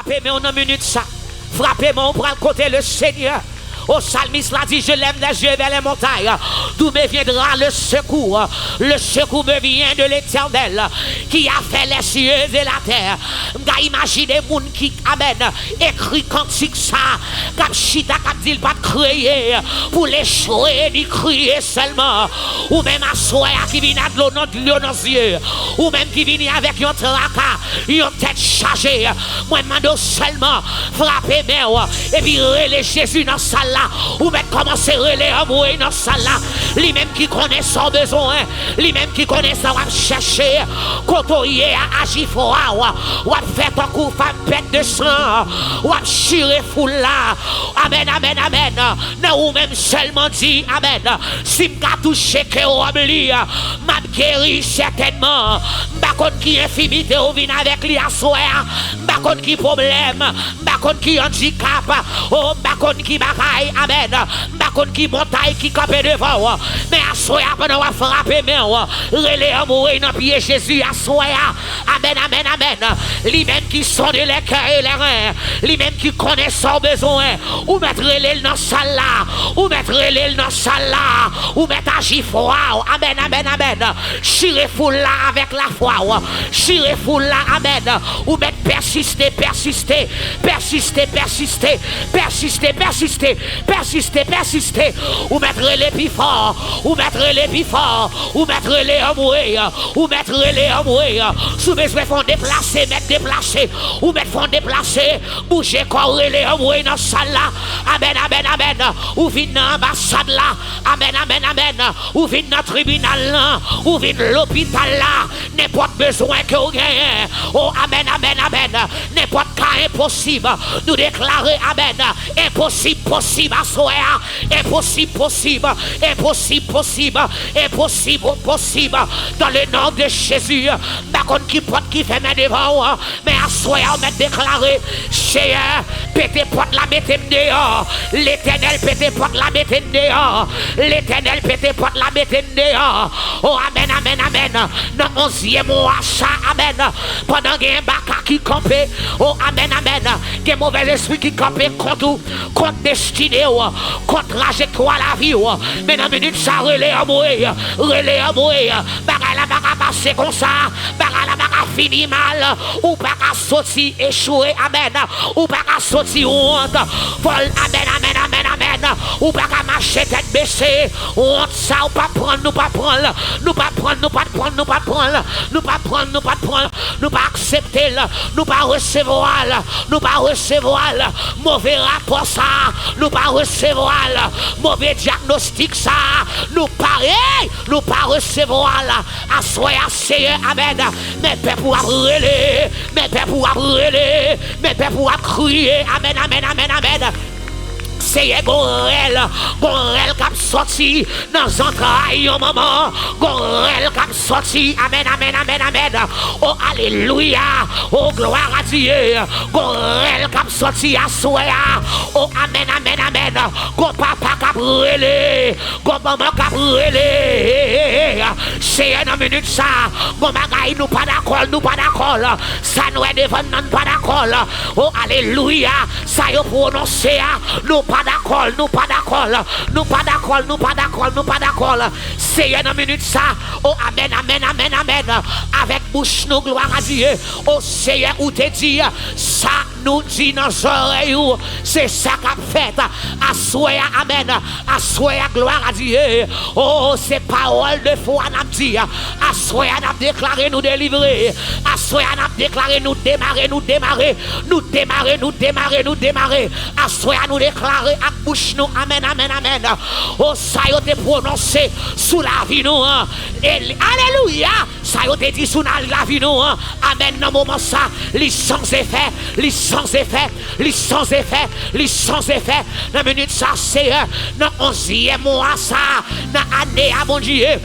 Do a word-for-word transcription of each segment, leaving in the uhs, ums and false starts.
Frape men w nan minit sa. Frape men w, pral kote le Senyè. O, salmis la di, je lève les yeux vers les montagnes. D'où me viendra le secours? Le secours me vient de l'Éternel, qui a fait les cieux et la terre. M ka imajine moun ki, amèn, ekri kantik sa, k ap chita, k ap di l pa t kreye pou l echwe, ni kriye sèlman. Ou menm aswè a ki vin ak dlo nan dlo nan zye, ou menm ki vini avèk yon traka, yon tèt chaje, mwen mande w sèlman frape men w epi rele Jezi nan sal la. Ou mèt kòmanse rele anmwey nan sal la. Li menm ki konnen sa w bezwen, li menm ki konnen sa w ap chèche. Kote w ye a, aji fwa w, w ap fè tankou fanm pèt de san, w ap chire foul la. Amèn, amèn, amèn. Nan ou menm sèlman di, amèn. Si m ka touche ke wòb li, m ap geri sètènman. M pa konn ki enfimite ou vin avèk li aswè a. M pa konn ki pwoblèm. M pa konn ki andikap. O, m pa konn ki bagay. Amèn. M pa konn ki montay ki kanpe devan w. Men aswè a, pandan w ap frape men w, rele anmwey nan pye Jezi aswè a. Amèn, amèn, amèn. Li menm ki sonde les cœurs et les reins. Li menm ki konnen sa w bezwen. Ou mèt rele l nan sal la. Ou mèt rele l nan sal la. Ou mèt aji fwa w. Amèn, amèn, amèn. Chire foul la avèk lafwa w. Chire foul la, amèn. Ou mèt pèsiste, pèsiste, pèsiste, pèsiste, pèsiste, pèsiste, pèsiste, pèsiste. Ou mèt rele pi fò. Ou mèt rele pi fò. Ou mèt rele anmwey. Ou mèt rele anmwey. Si w bezwen fè yon deplase, mèt deplase. Ou mèt fè yon deplase. Bouje kò w, rele anmwey nan sal la. Amèn, amèn, amèn. Ou vin nan anbasad la. Amèn, amèn, amèn. Ou vin nan tribinal lan. Ou vin lopital la. Nenpòt bezwen ke w genyen. O, amèn, amèn, amèn. Nenpòt ka enposib. Nou deklare, amèn, enposib posib aswè a. Enposib posib. Enposib posib. Enposib posib. Dans le nom de Jésus. M pa konn ki pòt ki fèmen devan w, men aswè a, ou mèt deklare, Seyè, pete pòt la, mete m deyò. Letènèl, pete pòt la, mete m deyò. Letènèl, pete pòt la, mete m deyò. O, amèn, amèn, amèn. Nan onzyèm mwa sa, amèn. Pandan gen baka ki kanpe, o, amèn, amèn. Gen movèzespri ki kanpe kont ou, kont destine w, kont trajektwa lavi w. Men nan minit sa, rele anmwey, rele anmwey. Bagay la pa ka pase konsa. Bagay la pa ka fini mal. Ou pa ka soti echwe. Amèn. Ou pa ka soti wont. Vòl, amèn, amèn, amèn, amèn. Ou pa ka mache tèt bese. Wont sa ou pa pran, nou pa pran l. Nou pa pran, nou pa pran, nou pa pran l. Nou pa pran, nou pa pran l. Nou pa aksepte l. Nou pa resevwa l. Nou pa resevwa l. Move rapò sa, nou pa resevwa l. Move dyagnostik sa, nou pa, ey, nou pa resevwa l. Aswè a, Seyè, amèn. Men pèp ou ap rele, men pèp ou ap rele, men pèp ou ap kriye. Amèn, amèn, amèn, amèn. Seyè, gon rèl, gon rèl k ap sòti nan zantray yon manman. Gon rèl k ap sòti. Amèn, amèn, amèn, amèn. O, alelouya. O, glwa a Dye. Gon rèl k ap sòti aswè a. O, amèn, amèn, amèn. Gon papa k ap rele. Gon manman k ap rele. Seyè, nan minit sa, gon bagay nou pa dakò l, nou pa dakò l. Sa n wè devan n nan, n pa dakò l. O, alelouya. Sa yo pwononse a, nou pa dakò l, nou pa dakò l. Nou pa dakò l, nou pa dakò l, nou pa dakò l. Seyè, nan minit sa, o, amèn, amèn, amèn, amèn. Avèk bouch nou, glwa a Dye. O Seyè, ou te di, sa nou di nan zòrèy ou, se sa k ap fèt. Aswè a, amèn. Aswè a, glwa a Dye. O, se pawòl de fwa n ap di. Aswè a, n ap deklare nou delivre. Aswè a, n ap deklare nou demare, nou demare. Nou demare, nou demare, nou demare. Aswè a, nou deklare ak bouch nou, amèn, amèn, amèn. O, sa yo te pwononse sou lavi nou an. E, alelouya! Sa yo te di sou na-, lavi nou an, amèn, nan moman sa, li san efè, li san efè, li san efè, li san efè. Nan minit sa, Seyè, nan onzyèm mwa sa, nan ane a, Bondye,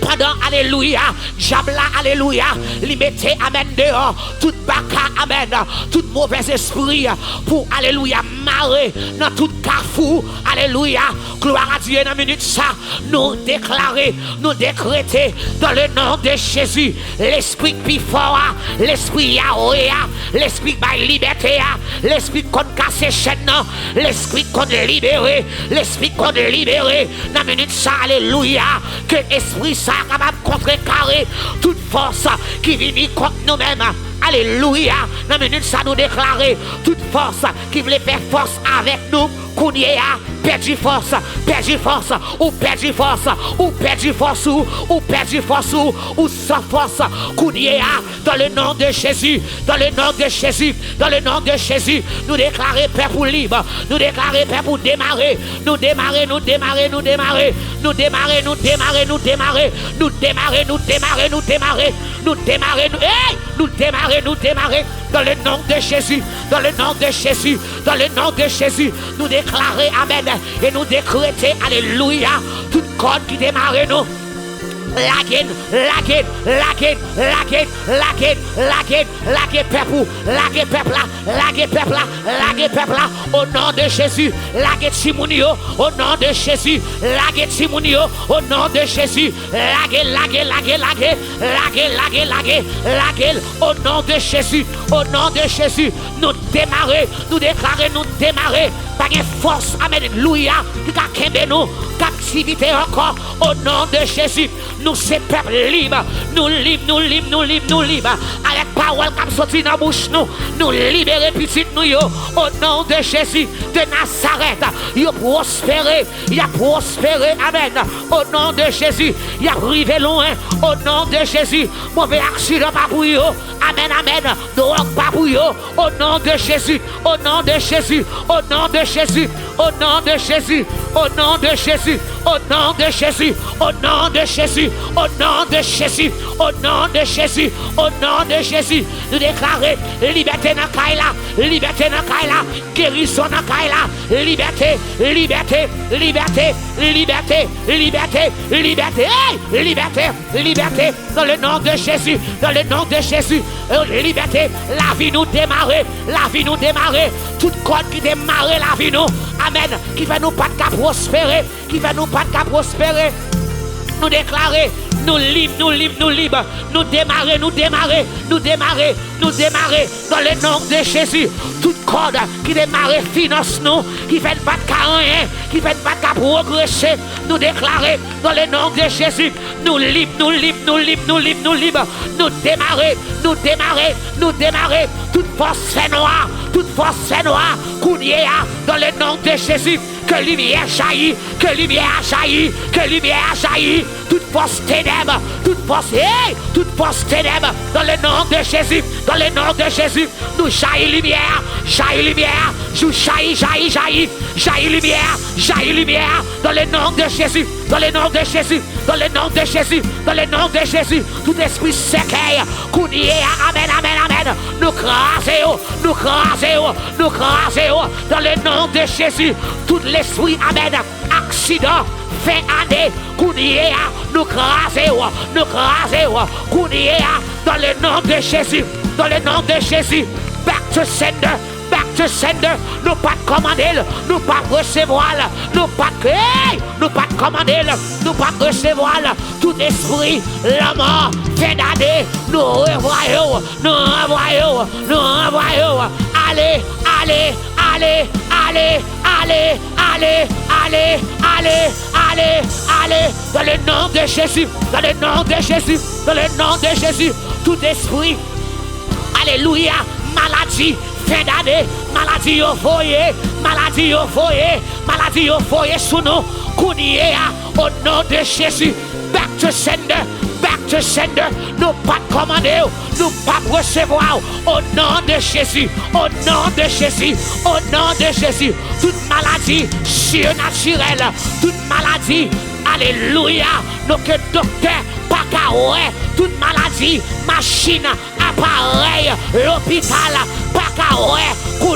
Pandan, alelouya, dyab la, alelouya, li mete, amèn, deyò tout baka, amèn, tout movèzespri pou, alelouya, mare nan tout kafou, alelouya, glwa a Dye. Nan minit sa, nou deklare, nou dekrete, dans le nom de Jésus, lespri k pi fò a, lespri Yawe a, lespri k bay libète a, lespri k konn kase chèn nan, lespri k konn libere, lespri k konn libere, nan minit sa, alelouya, ke espri sa kapab kontrekare tout fòs ki vini kont nou menm. Alelouya! Nan minit sa, nou deklare tout fòs ki vle fè fòs avèk nou, kounye a, pèdi fòs, pèdi fòs, ou pèdi fòs, ou pèdi fòs ou, ou pèdi fòs ou, ou san fòs, kounye a, dans le nom de Jésus, dans le nom de Jésus, dans le nom de Jésus, nou deklare pèp ou lib, nou deklare pèp ou demare, nou demare, nou demare, nou demare, nou demare, nou demare, nou demare, nou demare, nou demare, nou demare, nou demare, nou, hey! Nou demare, nou demare, dans le nom de Jésus, dans le nom de Jésus, dans le nom de Jésus, nou deklare, amèn, e nou dekrete, alelouya, tout kòd ki demare nou, lage n, lage n, lage n, lage n, lage n, lage n, lage pèp ou, lage pèp la, lage pèp la, lage pèp la, o non de Jezi, lage timoun yo, o non de Jezi, lage timoun yo, o non de Jezi, lage, lage, lage, lage, lage, lage, lage, lage l, o non de Jezi, o non de Jezi, nou demare, nou deklare, nou demare, pa gen fòs, alelouya, ki ka kenbe nou kaptivite ankò, o non de Jezi. Nou se pèp lib. Nou lib, nou lib, nou lib, nou lib. Avèk pawòl k ap soti nan bouch nou, nou libere pitit nou yo. O non de Jezi de Nazarèt, yo pwospere, y ap pwospere. Amèn. O non de Jezi, y ap rive lwen. O non de Jezi, move aksidan pa pou yo. Amèn, amèn. Dwòg pa pou yo. O non de Jezi, o non de Jezi, o non de Jezi, o non de Jezi, o non de Jezi, o non de Jezi, o non de Jezi, o non de Jezi, o non de Jezi, o non de Jezi, nou deklare libète nan kay la, libète nan kay la, gerizon nan kay la, libète, libète, libète, libète, libète, libète, hey, libète, libète. Dans le nom de Jésus, dans le nom de Jésus, euh, libète, lavi nou demare, lavi nou demare, tout kòd ki te mare lavi nou, amèn, ki fè nou pa t ka pwospere, ki fè nou pa t ka pwospere, nou deklare, nou lib, nou lib, nou lib, nou demare, nou demare, nou demare, nou demare, dans le nom de Jésus, tout kòd ki te mare finans nou, ki fè n pa t ka anyen, ki fè n pa t ka pwogrese, nou deklare, dans le nom de Jésus, nou lib, nou lib, nou lib, nou lib, nou lib. Nou demare, nou demare, nou demare. Tout fòs fènwa, tout fòs fènwa, kounye a, dans le nom de Jésus, ke limyè jayi, ke limyè a jayi, ke limyè a jayi. Tout fòs tenèb, tout fòs, hey, tout fòs tenèb, dans le nom de Jésus, dans le nom de Jésus. Nou jayi limyè a, jayi limyè a, jou jayi, jayi, jayi, jayi limyè a, jayi limyè a, dans le nom de Jésus, dans le nom de Jésus, dans le nom de Jésus, dans le nom de Jésus, tout espri sèkèy, kounye a, amèn, amèn, amèn, nou kraze yo, nou kraze yo, nou kraze yo, dans le nom de Jésus, tout lespri, amèn, aksidan, fen ane, kounye a, nou kraze yo, nou kraze yo, kounye a, dans le nom de Jésus, dans le nom de Jésus, back to sender, back to sender, nou pa t kòmande l, nou pa t resevwa l, nou pa t, hey, nou pa t kòmande l, nou pa t resevwa l, tout espri, lanmò, fen dane, nou revwaye w, nou ranvwaye w, nou ranvwaye w, ale, ale, ale, ale, dans le nom de Jésus, dans le nom de Jésus, dans le nom de Jésus, tout espri, alelouya, maladi, fen dane, maladi yo voye, maladi yo voye, maladi yo voye sou nou, kounye a, o non de Jezi, back to sender, back to sender, nou pa t kòmande w, nou p ap resevwa w, o non de Jezi, o non de Jezi, o non de Jezi, tout maladi sirnatirèl, tout maladi, alelouya, nou ke doktè pa ka wè, tout maladi, machin, aparèy, lopital, pa ka wè, kou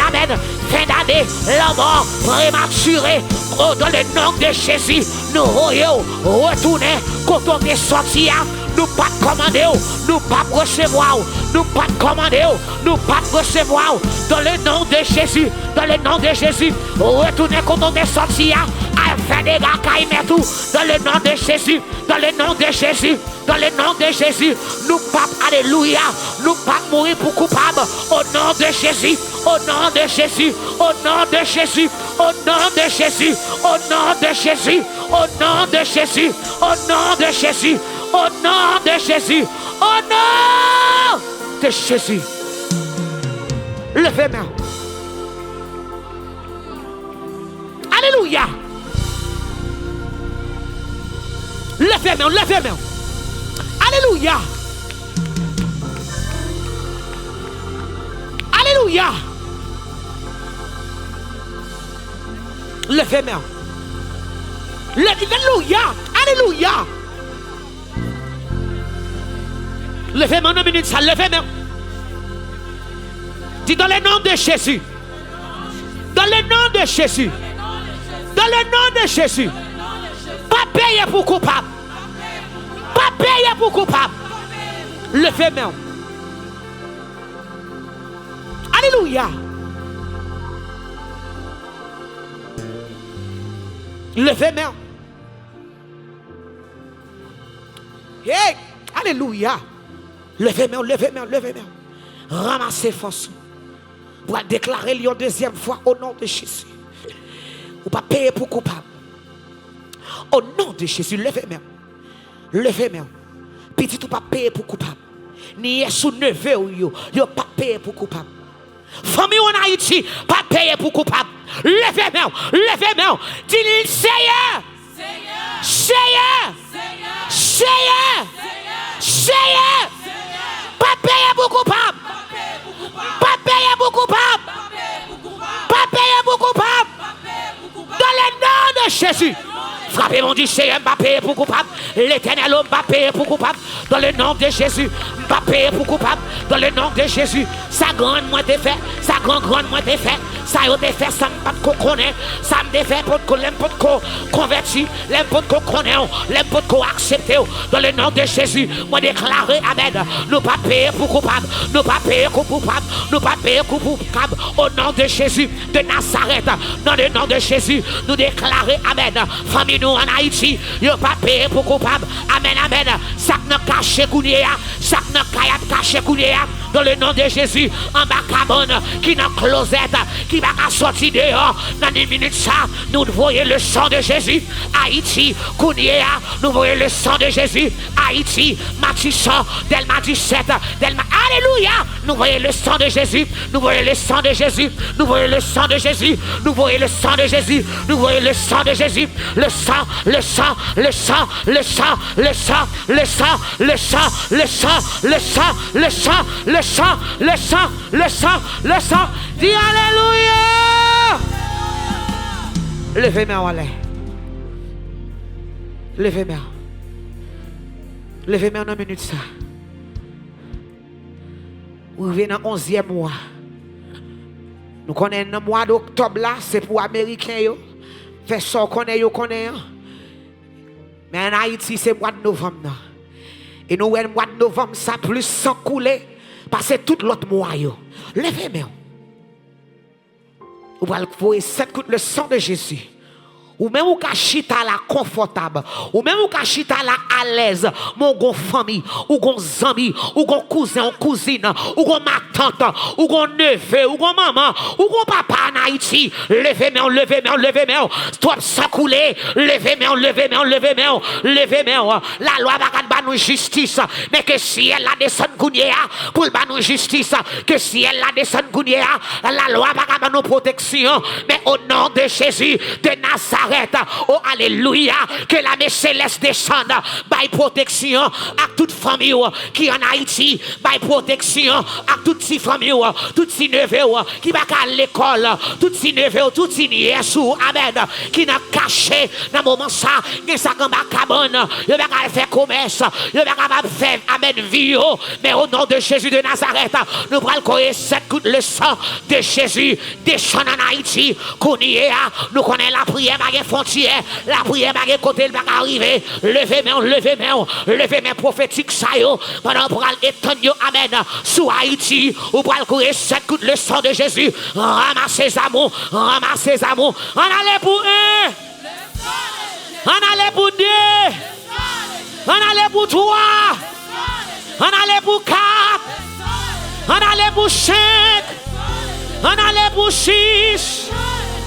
amèn, amèn. Fen dane, lanmò prematire. O, dans le nom de Jésus, nou voye w retounen kote w te sòti a. Nou p ap kòmande w, nou p ap resevwa w, nou p ap kòmande w, nou p ap resevwa w. Dans le nom de Jésus, dans le nom de Jésus, retounen kote w te sòti a, al fè dega kay mèt ou. Dans le nom de Jésus, dans le nom de Jésus, dans le nom de Jésus, nou p ap, alelouya, nou p ap mouri pou koupab. Au nom de Jésus, au nom de Jésus, au nom de Jésus, au nom de Jésus, au nom de Jésus, au nom de Jésus, au nom de Jésus, au nom de Jésus, au nom de Jésus. Leve men w. Alelouya. Leve men w, leve men w. Alelouya. Alelouya. Leve men w. Leve, alelouya. Alelouya. Leve men w nan minit sa, leve men w. Di, dans le nom de Jésus. Dans le nom de Jésus. Dans le nom de Jésus. Pa peye pou koupab. Pa peye pou koupab. Leve men w. Alelouya. Leve men w. Hey! Alelouya! Leve men w, leve men w, leve men w. Ranmase fòs ou. Pou al deklare l yon dezyèm fwa, o non de Jezi. Ou p ap peye pou koupab. O non de Jezi, leve men w. Leve men w. Pitit ou p ap peye pou koupab. Nyès ou, neve w yo, yo p ap peye pou koupab. Fanmi w ann Ayiti p ap peye pou koupab. Leve men w, leve men w. Di l, Seyè, Seyè, Seyè, Seyè, p ap peye pou koupab. P ap peye pou koupab. P ap peye pou koupab. Dans le nom de Jésus. Frape, Bondye, Seyè, m pa peye pou koupab. Letènèl, o, m pa peye pou koupab. Dans le nom de Jésus, m pa peye pou koupab. Dans le nom de Jésus, sa grann mwen te fè, sa gran grann mwen te fè, sa yo te fè san m pa t ko konnen, sa m te fè potko, lè m potko konvèti, lè m potko konnen w, lè m potko aksepte w. Dans le nom de Jésus, mwen deklare amèn. Nou pa peye pou koupab, nou pa peye pou koupab, nou pa peye pou koupab. O non de Jezi de Nazarèt, dans le nom de Jésus, nou deklare amèn. Fanmi nou ann Ayiti, yo pa peye pou koupab. Amèn, amèn. Sa k nan kache kounye a, sa k nan kay ap kache kounye a, dans le nom de Jésus, anba kabann ki nan klozèt, ki pa ka sòti deyò, nan ni minit sa, nou voye le sang de Jésus. Ayiti, kounye a, nou voye le sang de Jésus. Ayiti, Matisan, Dèlma disèt, Dèlma, alelouya! Nou voye le sang de Jésus, nou voye le sang de Jésus, nou voye le sang de Jésus, nou voye le sang de Jésus, nou voye le sang de Jésus, le sang, le sang, le sang, le sang, le sang, le sang, le sang, le sang, le sang, le sang, le sang, le sang, le sang, le sang, le sang, le sang, di alelouya! Leve men w anlè. Leve men w. Leve men w nan minit sa. Ou rive nan onzyèm mwa. Nou konnen nan mwa d oktòb la, se pou Ameriken yo fè sa w konnen yo konnen an. Men ann Ayiti, se mwa d novanm nan. E nou wè mwa d novanm sa plis san koule pase tout lòt mwa yo. Leve men w. Ou pral voye sèt gout le sang de Jésus. Ou menm ou ka chita la konfòtab. Ou menm ou ka chita la alèz. Men ou gon fanmi, ou gon zanmi, ou gon kouzen, ou kouzin, ou gon matant, ou gon neve, ou gon manman, ou gon papa ann Ayiti. Leve men w, leve men w, leve men w. Twòp san koule. Leve men w, leve men w, leve men w, leve men w. Lalwa pa ka ban nou jistis, men ke syèl la desann kounye a pou l ban nou jistis. Ke syèl la desann kounye a. Lalwa pa ka ban nou pwoteksyon, men o non de Jezi de Nazarèt, o alelouya, ke lame selès desann, bay pwoteksyon ak tout fanmi w ki ann Ayiti, bay pwoteksyon ak tout ti fanmi w, tout ti neve w ki pa ka al lekòl, tout ti neve w, tout ti nyès ou, amèn, ki nan kache nan moman sa, gen sa k anba kabann, yo pa ka al fè komès, yo pa kapab fè, amèn, vi yo, men o non de Jezi de Nazarèt, nou pral kore sèt gout le san de Jezi desann ann Ayiti. Kounye a, nou konnen lapriyè pa gen fwontyè, lapriyè pa gen kote l pa ka rive. Leve men w, leve men w, leve men pwofetik sa yo, pandan w pral etann yo, amèn, sou Ayiti, ou pral kore sèt gout le san de Jezi. Ranmase zam ou, ranmase zam ou. Ann ale pou en. Ann ale pou de. Ann ale pou twa. Ann ale pou kat. Ann ale pou senk. Ann ale pou sis.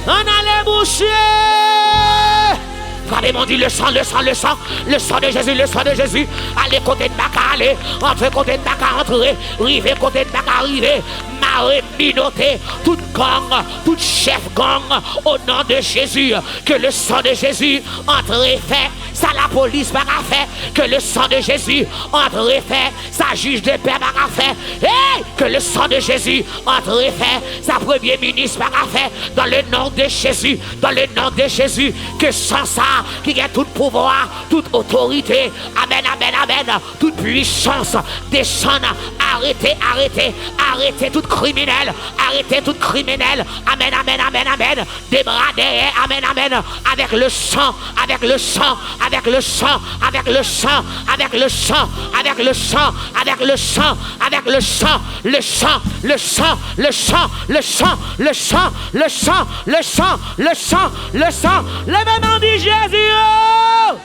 Ann ale pou sèt. Frape men w, di le san, le san, le san, le san de Jezi, le san de Jezi. Ale kote n pa ka ale, antre kote n pa ka antre, rive kote n pa ka rive. Mare, minote tout gang, tout chèf gang, o non de Jezi. Ke le san de Jezi antre fè sa lapolis pa ka fè. Ke le san de Jezi antre fè sa jij de pè pa ka fè. Hey! Ke le san de Jezi antre fè sa premye minis pa ka fè. Dans le nom de Jésus, dans le nom de Jésus, ke san sa ki gen tout pouvwa, tout otorite, amèn, amèn, amèn, tout pwisans desann, arete, arete, arete tout kriminèl, arete tout kriminèl, amèn, amèn, amèn, amèn, de bra dèyè, amèn, amèn, avec le sang, avec le sang, avec le sang, avec le sang, avec le sang, avec le sang, avec le sang, avec le sang, le sang, le sang, le sang, le sang, le sang, le sang, le sang, le sang, le sang, le sang, leve men w, di Jezi o!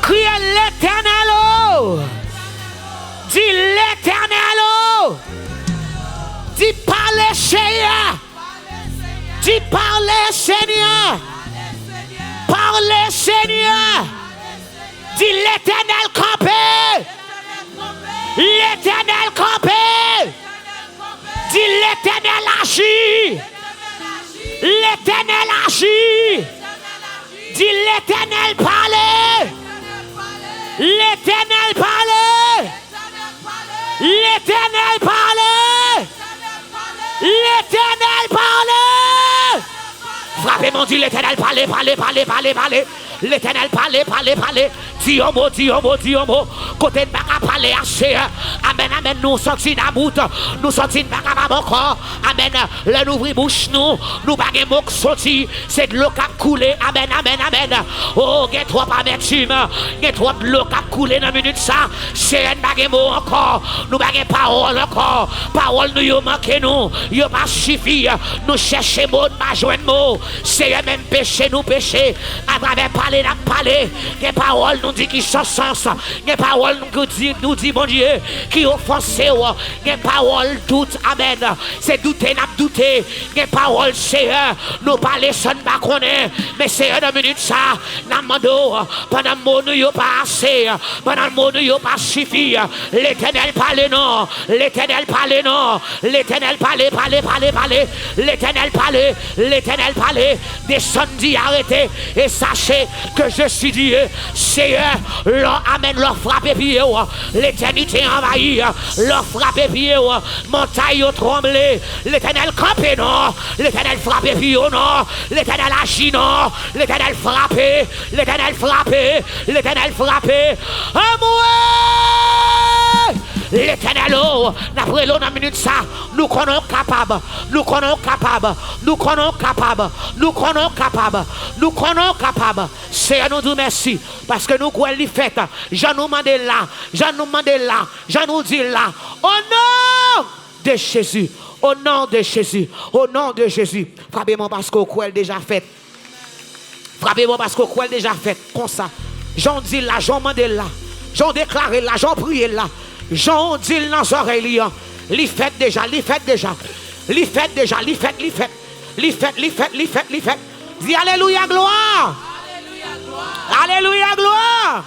Kriye Letènèl o! Di Letènèl o! Di pale Seyè! Di pale Seyè! Pale Seyè! Di Letènèl kanpe! Letènèl kanpe! Di Letènèl aji! Letènèl aji! Di Letènèl pale! Letènèl pale! Letènèl pale! Letènèl pale! Frape men w, di Letènèl pale, pale, pale, pale, pale. Letènèl pale, pale, pale. Di yon mo, di yon mo, di yon mo. Kote n pa ka pale a, Seyè. Amèn, amèn. Nou santi n about. Nou santi n pa kapab ankò. Amèn. Lè n ouvri bouch nou, nou pa gen mo k soti. Se dlo k ap koule. Amèn, amèn, amèn. O, gen twòp amètim. Gen twòp dlo k ap koule nan minit sa. Seyè, n pa gen mo ankò. Nou pa gen pawòl ankò. Pawòl nou yo manke nou. Yo pa sifi. Nou chèche mo, n pa jwenn mo. Seyè, menm peche nou peche, atravè pale n ap pale, gen pawòl nou di ki san sans, gen pawòl nou di, nou di Bondye ki ofanse w, gen pawòl dout, amèn, se doute n ap doute, gen pawòl, Seyè, nou pale san n pa konnen, men Seyè, nan minit sa, n ap mande w, pandan mo nou yo pa ase, pandan mo nou yo pa sifi, Letènèl pale non, Letènèl pale non, Letènèl pale, pale, pale, pale, Letènèl pale, Letènèl pale, desann, di arete, e sache ke je suis Dieu. Seyè, lè w, amèn, lè w frape pye w, letènite anvayi, lè w frape pye w, montay yo tranble, Letènèl kanpe non, Letènèl frape pye w non, Letènèl aji non, Letènèl frape, Letènèl frape, Letènèl frape. Anmwe! Letènèl o, n ap rele w nan minit sa. Nou konnen w kapab. Nou konnen w kapab. Nou konnen w kapab. Nou konnen w kapab. Nou konnen w kapab. Seyè, nou di w mèsi paske nou kwè li fèt. Jan nou mande l la. Jan nou mande l la. Jan nou di l la. O non de Jezi. O non de Jezi. O non de Jezi. Frape men w paske w kwè l deja fèt. Frape bò paske w kwè l deja fèt konsa. Jan w di l la, jan w mande l la, jan w deklare l la, jan w priye l la, jan w di l nan zòrèy li an. Li fèt deja, li fèt deja. Li fèt deja, li fèt, li fèt. Li fèt, li fèt, li fèt, li fèt. Di alelouya, glwa! Alelouya, glwa!